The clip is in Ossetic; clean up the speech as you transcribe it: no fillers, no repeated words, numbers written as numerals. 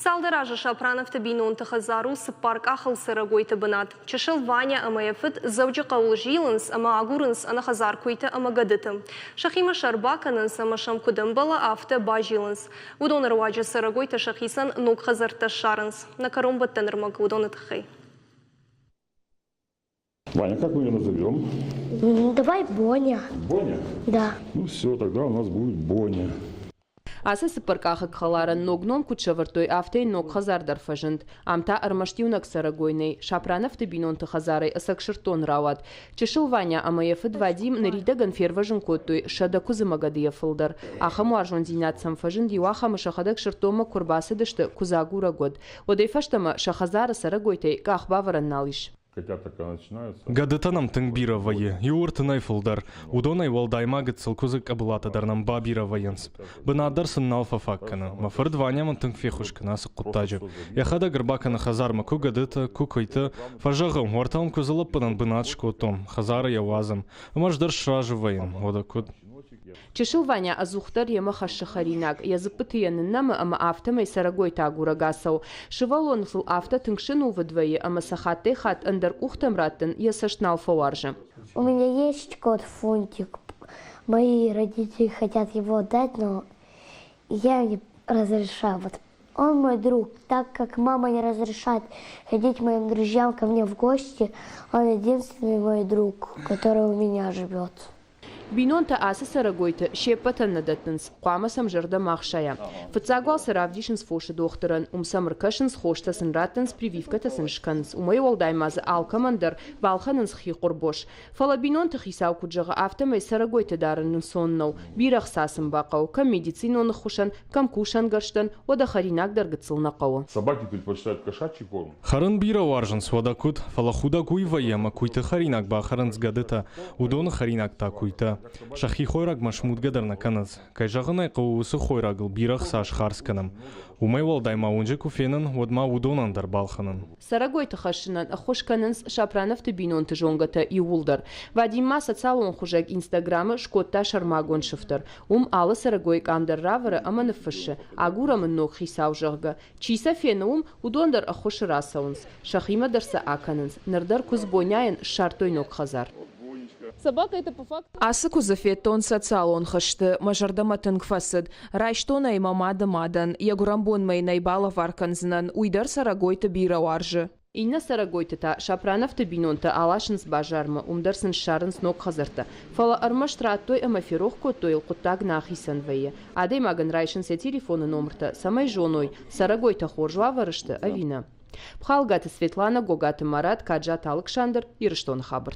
Цалдӕр азы Шапрановты бинонты хӕдзар у цыппар къахыл цӕрӕгойты бынат. Чысыл Ваня ӕмӕ йӕ фыд Дзӕуджыхъӕуыл зилынц ӕмӕ агурынц ӕнӕхӕдзар куыйтӕ ӕмӕ гӕдыты. Сӕхимӕ сӕ ӕрбакӕнынц ӕмӕ сӕм куыд ӕмбӕлы, афтӕ базилынц. Уыдоны руаджы цӕрӕгойтӕ сӕхицӕн ног хӕдзӕрттӕ ссарынц. Нӕ кӕронбӕттӕн ӕрмӕг уыдоны тыххӕй. Ваня, как мы ее назовем? Давай Боня. Боня? Да. Ну все, тогда у нас будет Боня. Ацы цыппӕркъахыг хӕларӕн ног ном куыд сӕвӕрдтой, афтӕ йын ног хӕдзар дӕр фӕзынд. Ам та ӕрмӕст иунӕг цӕрӕгой нӕй, Сапрановты бинонты хӕдзарӕй ӕцӕг сырддон рауад. Чысыл Ваня ӕмӕ йӕ фыд Вадим ныридӕгӕн фервӕзын кодтой 100 куыдзы ӕмӕ гӕдыйӕ фылдӕр. Ахӕм уарзондзинад сӕм фӕзынд, иуахӕмы сӕхӕдӕг сырддонмӕ куы ӕрбацыдысты, куыдзагурӕг уӕд. Уӕдӕй фӕстӕмӕ сӕ хӕдзары цӕрӕгойтӕй къах бавӕрӕн нал ис. Гӕдытӕ нӕм тынг бирӕ вӕййы, иу ӕртынӕй фылдӕр. Уыдонӕй уӕлдай ма гыццыл куыдзы къӕбылатӕ дӕр нӕм бабирӕ вӕййынц. Бынат дӕр сын нал фӕфаг кӕны. Мӕ фырт Ваня мын тынг феххуыс кӕны ацы хъуыддаджы. Йӕхӕдӕг ӕрбакӕны хӕдзармӕ куы гӕдытӕ, куы куыйты. Фӕзӕгъы, уӕртӕ уын куыдзы лӕппынӕн бынат скодтон, хӕдзары йӕ уадзӕм. Ӕмӕ ӕз дӕр сразы вӕййын, уӕдӕ куыд? Чысыл Ваня ӕдзухдӕр йемӕ хӕссы хӕринаг, йӕ дзыппыты йӕ ныннӕмы ӕмӕ афтӕмӕй цӕрӕгойтӕ агурӕг ацӕуы. Сывӕллон сыл афтӕ тынг сӕнувыд вӕййы ӕмӕ сӕ хаттӕй-хатт ӕндӕр къухтӕм раттын йӕ цӕст нал фӕуарзы. У меня есть кот Фунтик. Мои родители хотят его отдать, но я не разрешаю. Вот он мой друг. Так как мама не разрешает ходить моим друзьям ко мне в гости, он единственный мой друг, который у меня живет. Бинонтӕ ацы цӕрӕгойты се ппӕтӕн нӕ дӕттынц, хъуамӕ сӕм зӕрдӕ ма хсайа. Фыццаг уал сӕ равдисынц фосы дохтырӕн, уым сӕм ӕркӕсынц, хостӕ сын раттынц, прививкӕтӕ сын скӕнынц. Уымӕй уӕлдай ма дзы алкӕмӕн дӕр балхӕнынц хи хъуырбос. Фӕлӕ бинонты хицау куыд зӕгъы, афтӕмӕй цӕрӕгойты дарын ӕнцон нӕу. Бирӕ хца сын бахъӕуы, кӕм медицинон ӕххуысӕн, кӕм кусӕнгӕрзтӕн, уӕдӕ хӕринаг дӕр гыццыл нӕ хъӕуы. Собаки предпочитают кошачий корм. Хӕрын бирӕ уарзынц, уӕдӕ куыд, фӕлӕ худӕг уый вӕййы, ӕмӕ куыйты хӕринаг бахӕрынц гӕдытӕ, уыдоны хӕринаг та куыйтӕ. Сӕхи хойрагмӕ смудгӕ дӕр нӕ кӕнынц. Кӕй зӕгъын ӕй хъӕуы, уыцы хойрагыл бирӕ хца схардз кӕнӕм. Уымӕй уӕлдай ма уынджы куы фенын, уӕд ма уыдонӕн дӕр балхӕнын. Цӕрӕгойты хӕссынӕн ӕххуыс кӕнынц Сапрановты бинонты зонгӕтӕ иууылдӕр. Вадим ма социалон хуызӕг Инстаграмы скодта сӕрмагонд сыфтӕр. Уым алы цӕрӕгойы къам дӕр равӕры ӕмӕ ныффыссы, агурӕм ын ног хицау, зӕгъгӕ. Чи сӕ фены уым, уыдон дӕр ӕххуысы рацӕуынц, сӕхимӕ дӕр сӕ акӕнынц. Ныр дӕр куыдз Боняйӕн ссардтой ног хӕдзар. Ацы куыдзы федтон социалон хызты, мӕ зӕрдӕмӕ тынг фӕцыд. Райстон ӕй мӕ мады мадӕн, йӕ гуырӕнбонмӕ йын ӕй балӕвар кӕндзынӕн, уый дӕр цӕрӕгойты бирӕ уарзы. Иннӕ цӕрӕгойты та Сапрановты бинонтӕ аласынц базармӕ, уым дӕр сын ссарынц ног хӕдзӕрттӕ. Фӕлӕ ӕрмӕст радтой ӕмӕ ферох кодтой йыл хъуыддаг нӕ ахицӕн вӕййы. Адӕймагӕн райсынц йӕ телефоны номыртӕ, цӕмӕй зоной, цӕрӕгойтӕ хорз уавӕры сты ӕви нӕ. Пхалгаты Светлана, Гогаты Марат, Каджаты Алыксандр, Ирыстоны хабӕрттӕ.